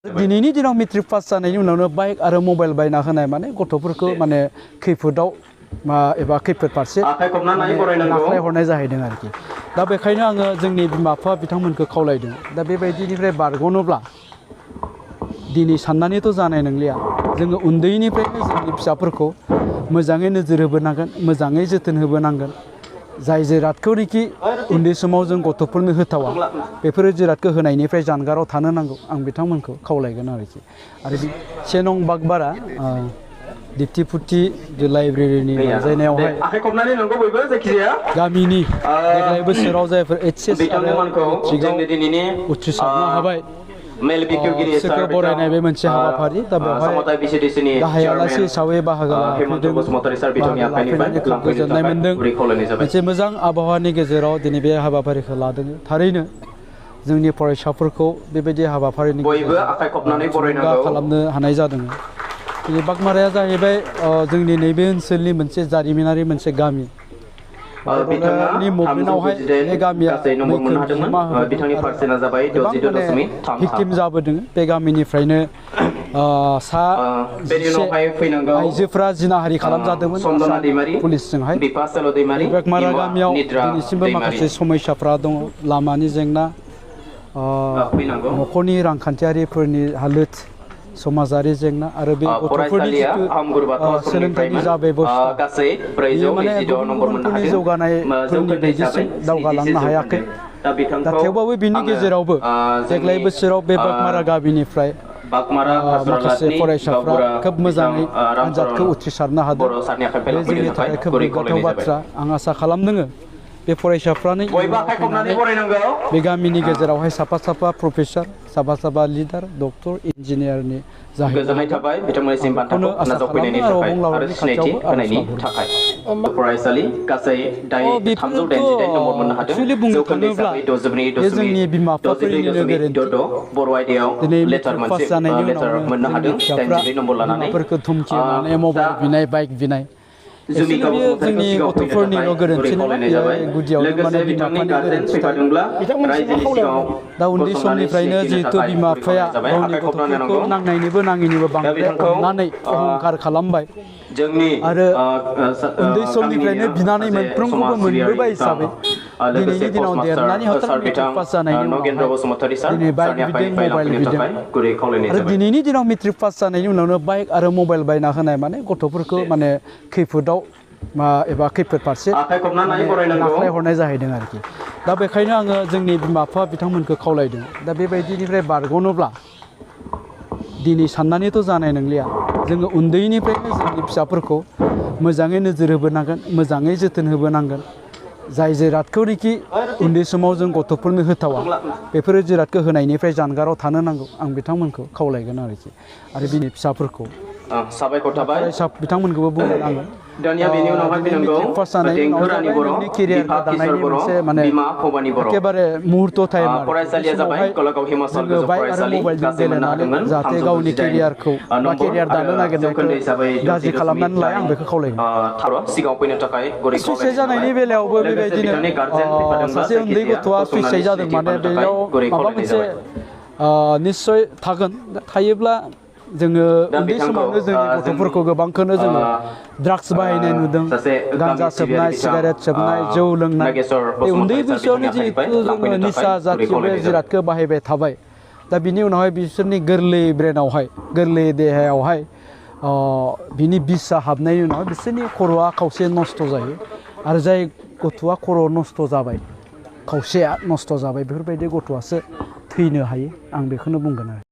दिनैनि दिनाव matric pass जानायनि उनावनो बाइक आरो मबाइल बायना होनाय माने गथ'फोरखौ माने खैफोदाव एबा खैफोद फारसे नाख्लाय हरनाय जाहैदों आरोखि। दा बेखायनो आङो जोंनि बिमा बिफा बिथांमोनखौ खावलायदों दा बेबायदिनिफ्राय बारग'नोब्ला दिनै साननानैथ' जानाय नंलिया जोङो उन्दैनिफ्रायनो जोंनि फिसाफोरखौ मोजाङै नोजोर होबोनांगोन मोजाङै जोथोन होबोनांगोन जाय जिरादखौनोखि उन्दै समाव जों गथ'फोरनो होथावा बेफोर जिरादखौ होनायनिफ्राय जानगाराव थानो नांगौ आं बिथांमोनखौ खावलायगोन आरोखि। आरो 1 नं बागबारा दिप्तिफुथि लाइब्रेरिनि नाजानायावहाय गामिनि देग्लाय बोसोराव जायफोर HS आरो मेट्रिकआव उथ्रिसारनो हाबाय बिसोरखौ बरायनाय बे मोनसे हाबाफारि दा बेवहाय गाहाय आलासि हिसाबै बाहागो लाफैनानै खोब गोजोननाय मोन्दों। मोनसे मोजां आबहावानि गेजेराव दिनै बे हाबाफारिखौ लादों। थारैनो जोंनि फरायसाफोरखौ बेबायदि हाबाफारिनि गेजेरजों खालामनो हानाय जादों। दिनै बागमाराया जाहैबाय जोंनि नैबे ओनसोलनि मोनसे जारिमिनारि मोनसे गामि। बर'नि मुभमेन्टआवहाय बे गामिया मैखोम बिहोमा होबोदों गोबां माने भिक्टिम जाबोदों। बे गामिनिफ्रायनो सा 11 आइजोफोरा जिनाहारि खालामजादोंमोन पुलिसजोंहाय। बागमारा गामियाव दिनैसिमबो माखासे समस्याफ्रा दङ लामानि जेंना न'खरनि रांखान्थियारिफोरनि हालोद समाजारि जेंना आरो बे गथ'फोरनि जिथु सोलोंथाइनि जा बेबस्था बेयो माने गुबुनफोरनि जौगानायफोरनि बायदिसिम दावगालांनो हायाखै। दा थेवबाबो बिनि गेजेरावबो देग्लाय बोसोराव बे बागमारा गामिनिफ्राय माखासे फरायसाफ्रा खोब मोजाङै आनजादखौ उथ्रिसारनो हादों। बे जोंनि थाखाय खोब गोग्गाथाव बाथ्रा। आं आसा खालामदों बे फरायसाफ्रानो बे गामिनि गेजेरावहाय साफा साफा प्रफेसार साफा साफा लिडार डक्टर इन्जिनियारनि गोजोननाय थाबाय बिथांमोननिसिम बान्थाखौ नाजावफैनायनि थाखाय आरो सिनायथि होनायनि थाखाय। फरायसालि गासै 389 नम्बर मोननो हादों। जौखोन्दो हिसाबै 62.62 बर' आयदायाव लेटार मोननो हादों 82 नम्बर लानानै। धमखि होनानै मबाइल बिनाय बाइक बिनाय बेयो जोंनि गथ'फोरनिल' गोरोन्थि नङा गुदियावनो माने बिमा बिफानि गोरोन्थि थायो। दा उन्दै समनिफ्रायनो जिहेथु बिमा बिफाया गावनि गथ'फोरखौ नांनायनिबो नाङैनिबो बांद्राय अननानै अहंकार खालामबाय आरो उन्दै समनिफ्रायनो बिनानै मोनफ्रोमखौबो मोनबोबाय हिसाबै दिनैनि दिनाव देरनानै हथात मेट्रिक पास जानायनि उनावहाय दिनै बाइक बिदों मबाइल बिदों आरो दिनैनि दिनाव मेट्रिक पास जानायनि उनावनो बाइक आरो मबाइल बायना होनाय माने गथ'फोरखौ माने खैफोदाव एबा खैफोद फारसे नाख्लाय हरनाय जाहैदों आरोखि। दा बेखायनो आङो जोंनि बिमा बिफा बिथांमोनखौ खावलायदों दा बेबायदिनिफ्राय बारग'नोब्ला दिनै साननानैथ' जानाय नंलिया जोङो उन्दैनिफ्रायनो जोंनि फिसाफोरखौ मोजाङै नोजोर होबोनांगोन मोजाङै जोथोन होबोनांगोन जाय जिरादखौनोखि उन्दै समाव जों गथ'फोरनो होथावा बेफोर जिरादखौ होनायनिफ्राय जानगाराव थानो नांगौ आं बिथांमोनखौ खावलायगोन आरोखि। आरो बिनि फिसाफोरखौ साबायखर थाबाय बिथांमोनखौबो बुंगोन आङो दानिया बेनि उनावहाय फैनांगौ देंखोरानि बर' दिपा किशोर बर' बिमा भबानि बर'। एखेबारे मुहुर्त टाइम फरायसालिया जाबाय गलागाव हिमाचल गोजौ फरायसालि गासै मोननो हादोंमोन जाहाथे गावनि केरियारखौ केरियार दानो नागिरनायखौ गाज्रि खालामनानै लाया आं बेखौ खावलायगोन। सिगाङाव फैनो थाखाय सुइसाइड जानायनि बेलायावबो बेबायदिनो सासे उन्दै गथ'आ सुइसाइड जादों माने बेयाव माबा मोनसे निस्सय थागोन थायोब्ला जोङो उन्दै समावनो जोंनि गथ'फोरखौ गोबांखौनो जोङो ड्राग्स बाहायनाय नुदों गान्जा सोबनाय सिगारेट सोबनाय जौ लोंनाय बे उन्दै बैसोआवनो जिहेतु जोङो निसा जातिय बे जिरादखौ बाहायबाय थाबाय दा बिनि उनावहाय बिसोरनि गोरलै ब्रेनावहाय गोरलै देहायावहाय बिनि बिसआ हाबनायनि उनाव बिसोरनि खर'आ खावसे नस्थ' जायो आरो जाय गथ'आ खर' नस्थ' जाबाय खावसेया नस्थ' जाबाय बेफोरबायदि गथ'आसो थैनो हायो आं बेखौनो बुंगोन आरो।